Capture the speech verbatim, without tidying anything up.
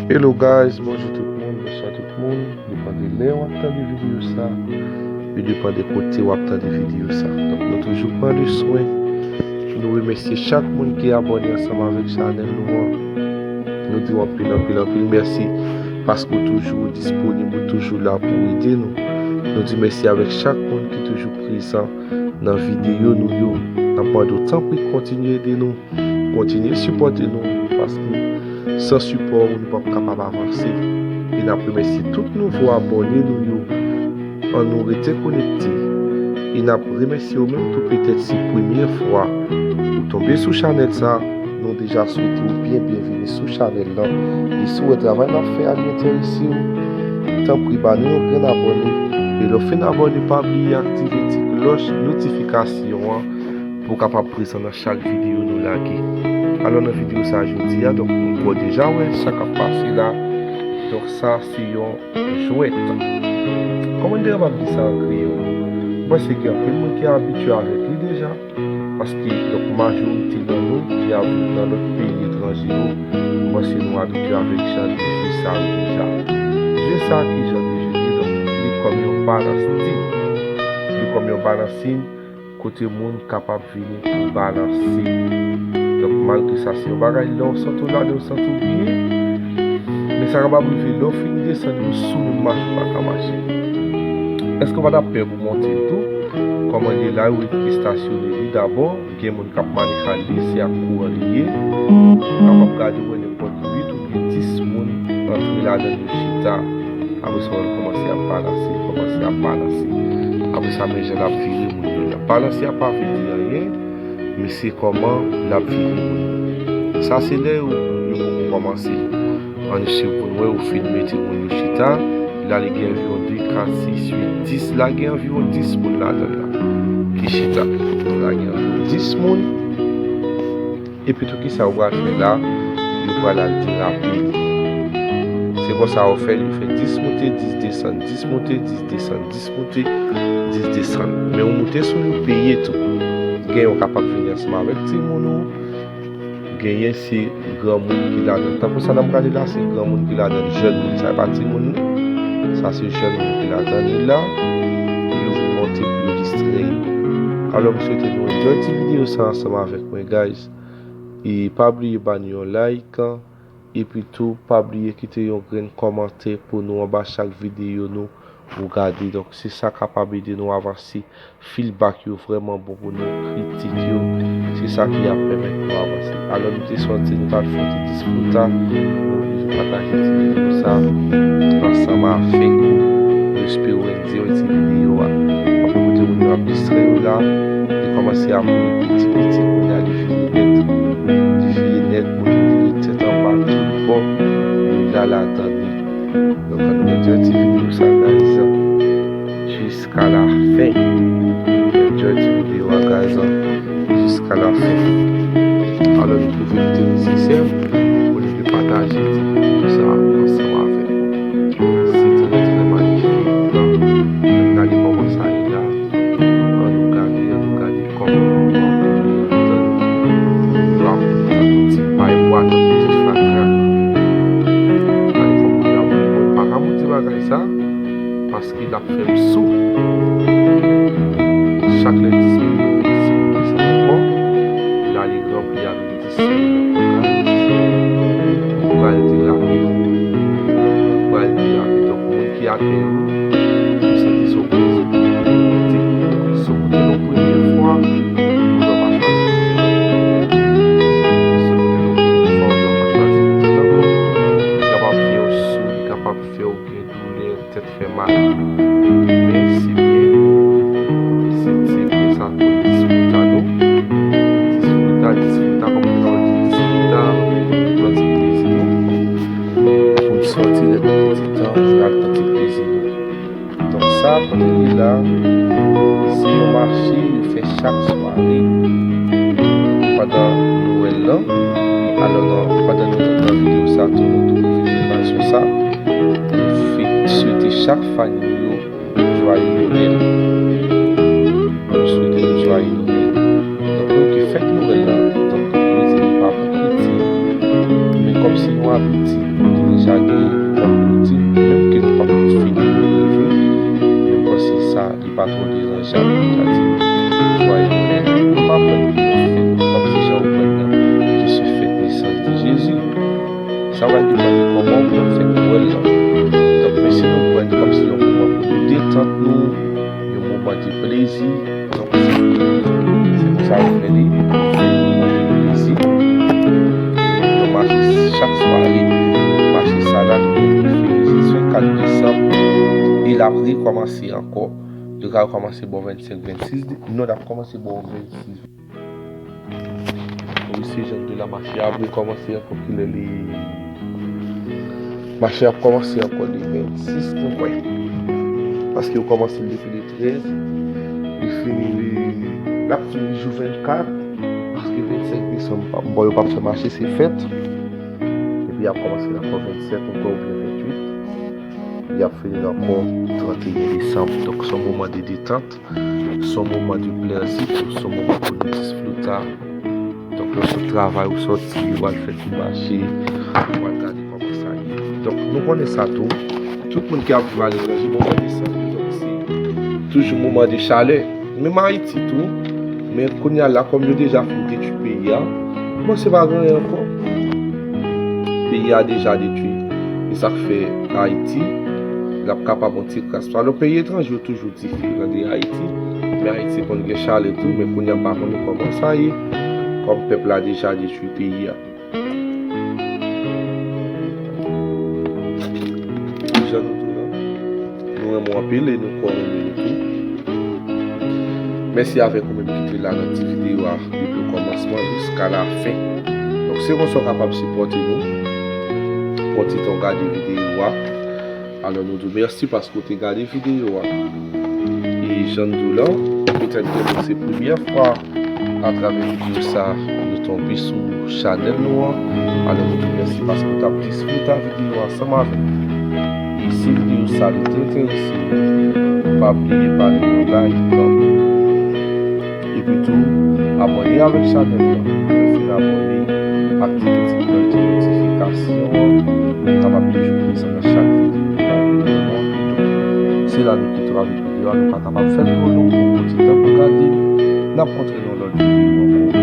Hello guys, bonjou tout moun, bonswa tout moun. Depann de lè w ap tande videyo sa, e depann de kote w ap tande videyo sa. Donk nou toujou pran le swen. Nou remèsye chak moun ki abòne ansanm avèk chanèl nou an. Nou di w anpil, anpil, anpil mèsi paske w toujou disponib, ou toujou la pou w ede nou. Nou di mèsi avèk chak moun ki toujou prezan nan videyo nou yo. N ap mande w tanpri kontinye ede nou. Kontinye sipòte nou, paske san sipò w, nou p ap kapab avanse. E n ap remèsye tout nouvo abòne nou yo. Ann nou rete konekte. E n ap remèsye w menm tou, petèt se premye fwa ou tonbe sou chanèl sa, nou deja swete w byen byenvini sou chanèl lan. E si w wè travay n ap fè a li enterese w, tanpri ba nou yon grenn abòne. E lè w fin abòne, pa bliye aktive ti klòch notifikasyon an pou w kapab prezan nan chak videyo nou lage. Alò, nan videyo sa jodi a, donk, ou deja wè sa k ap pase la. Donk, sa se yon jwèt. Kòman n te kapab di sa an kreyòl? Mwen panse gen anpil moun ki abitye avèk li deja, paske, donk, majorite nan nou ki ap viv nan lòt peyi etranje yo, mwen panse nou abitye avèk jan de jwe sa yo deja. Jwe sa, ki jan de jwe li? Donk, li kòm yon balansin. Li kòm yon balansin kote moun kapab vini pou balanse. Donk, malgre sa, se yon bagay, lè w santi w ladan, w santi w byen. Men sa kapab rive, lè w fin desann, ou sou menm mache, ou pa ka mache. Èske w pa t ap pè pou monte l tou? Kòman li ye la, yo estasyone li dabò, gen moun k ap maneja li, se ak kouran li ye. Ou kapab gade, w wè nenpòt uit oubyen dis moun antre ladan l, yo chita. Apre sa, w wè l kòmanse ap balanse, l kòmanse ap balanse. Apre sa, men jan l ap vire moun yo. L ap balanse a pa vle di anyen, men se kòman l ap vire moun yo. Sa se lè yo, yo poko kòmanse. Ann swiv pou n wè, ou fin mete moun yo chita. La, li gen anviwon de, kat, sis, uit, dis. La, gen anviwon dis moun ladan l la ki chita. La, gen anviwon dis moun. Epi tou, kisa yo pral fè la? Yo pral al derape. Se konsa yo fè, yo fè dis moute, dis desann, dis moute, dis desann, dis moute, dis desann. Men ou moute sou li, ou peye tou. Gen yo kapab vini ansanm avèk timoun ou. Genyen se granmoun ki ladan. Tankou sa n ap gade la, se granmoun ki ladan, jèn moun. Sa e pa timoun, non. Sa se jèn moun ki ladan li la. Yo vin monte pou yo distrè yo. Alò, m swete nou enjoy ti videyo sa ansanm avèk mwen, guys. E pa bliye ba nou yon like, epi tou, pa bliye kite yon grenn kòmantè pou nou anba chak videyo nou ou gade. Donk, se sa kapab ede nou avanse. Feedback yo vrèman bon pou nou, kritik yo. Se sa ki ap pèmèt nou avanse. Alò, nou te sòti, nou t al fè yon ti disfruta. Nou vin pataje ti videyo sa ansanm avèk ou. Nou espere w enjoy ti videyo a. Apre kote moun yo ap distrè yo la, li kòmanse ap mouri piti piti, kounye a li vire nèt. Li vire nèt, moun yo vire tèt anba tout bò. Yo la ladan li. Donk, ann nou enjoy ti videyo sa, guys. Jiska la fen. Enjoy ti videyo a, guys, jiska la fen. Alò, nou twouve li te nesesè pou nou te pataje ti videyo sa ansanm avèk ou. Se trè, trè manifik. Ann gade kòman sa ye la. Ann nou gade, ann nou gade kòman nou ap tankou ti pay bwa, tankou ti fatra. Gade kòman l ap moute. Mwen pa ka moute bagay sa, paske l ap fè m sou. Chak lè dis minit, dis minit, sa ankò. La, li ranpli avèk dis minit. Ou pral derape. Ou pral derape. Donk, moun ki atè yo, ou santi se w premye, se w premye moute. Si w moute nou premye fwa, ou pa chwazi moute ankò. Si w moute nou premye fwa, ou pa chwazi moute ankò. Li kapab fè w sou, li kapab fè w gen doulè, tèt fè mal. Men se byen, se, se konsa pou disfruta nou. Disfruta, disfruta, kòm nou di, disfruta, pran ti plezi nou. Pou n sòti lè nou gen ti tan, pou n al pran ti plezi nou. Donk sa, kote li la, se yon mache yo fè chak sware pandan Nwèl lan. Alò, nan, pandan nou nan videyo sa tou, nou tou pwofite okazyon sa pou nou fè, swete chak fan nou yo Jwaye Nwèl. Nou swete nou jwaye Nwèl. Donk, nou ki fèt Nwèl la, donk, nou di nou pa pou kritik, men kòm se yon abitid, nou di Deja gen kòm nou di, menm ke nou p ap fini nou rejwi, men m panse sa, li pa twò deranjan, sa di, swa nou pa pran pou yon fèt, kòmsi jan ou pran nan, ki se fèt nesans de Jezi. Sa va depann de kòman ou pran fèt Nwèl lan. Donk, men si nou pran kòmsi yon moman pou nou detant nou, yon moman de plezi, donk, se, se pou sa yo fè li, se yon moman de plezi. Yo mache chak sware, mache sa la, li fini jis vennkat desanm, e l ap rekòmanse ankò. Li ka rekòmanse bò vennsenk, vennsis, non, l ap kòmanse bò vennsis. Wi, se jan de la mache ap rekòmanse ankò, kilè li, mache ap kòmanse ankò le vennsis, mwen kwè. Paske yo kòmanse l depi le trèz, li fini li, l ap fini jou vennkat, paske vennsenk desanm, pa, bon, yo p ap fè mache, se fèt. Epi y ap kòmanse l ankò vennsèt, mwen kwè, oubyen vennuit. Y ap fini l ankò tranteyen desanm. Donk, se yon moman de detant. Se yon moman de plèzi tou, se yon moman pou nou disfruta. Donk, lè w sot travay, ou soti, ou al fè ti mache, ou al gade kòman sa ye. Donk, nou konnen sa tou. Tout moun ki ap viv aletranje, bon, konnen sa tou. Donk, se toujou moman de chalè. Menm Ayiti tou, men kounye a la, kòm yo deja fin detwi peyi a, bon, se pa gen anyen ankò. Peyi a deja detwi. E sa k fè Ayiti, l ap kapab yon ti kras. Alò, peyi etranje yo toujou diferan de Ayiti. Men Ayiti konn gen chalè tou, men kounye a m pa konnen kòman sa ye. Kòm pèp la deja detwi peyi a. Jan nou di w lan, nou renmen w anpil e nou kwè w renmen nou tou. Mèsi avèk ou menm ki te la nan ti videyo a depi okòmansman jiska lafen. Donk, se konsa w kapab sipòte nou. Pran ti tan w gade videyo a. Alò, nou di w mèsi paske ou te gade videyo a. E jan n di w lan, petèt gen moun se premyè fwa atravè videyo sa, nou tonbe sou chanèl nou an. Alò, nou di w mèsi paske w t ap disfrite videyo ansanm avè n. E si videyo sa li te enterese w, pa bliye ba li yon like. Epi tou, abòne avèk chanèl lan. Lè w fin abòne, aktive ti klòch de notifikasyon an. Ou kapab toujou prezan nan chak videyo ki ap vini. Se la nou kite w avèk videyo a, nou pa kapab fè l twò long, pran ti tan pou gade. N ap kontre nan lòt videyo ankò.